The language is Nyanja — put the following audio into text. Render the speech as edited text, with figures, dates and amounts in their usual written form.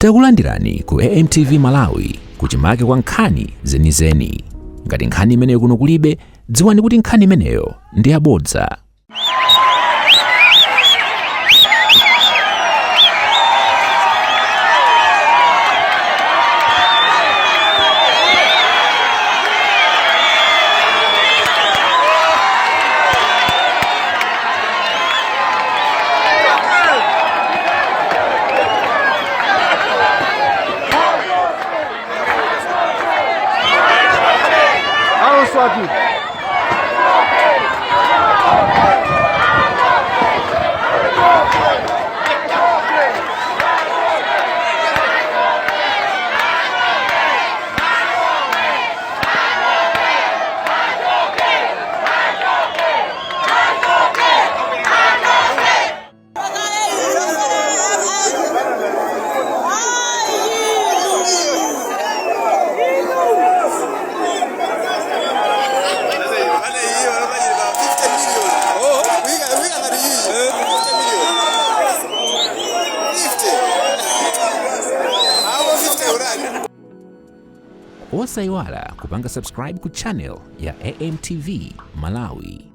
Takulandirani ku AMTV Malawi kuchimake kwa nkhani zenizeni. Ngati nkhani imeneyo kuno kulibe, dziwani kuti nkhani imeneyo ndi yabodza. Alo Swati. Osayiwala kupanga subscribe ku channel ya AMTV Malawi.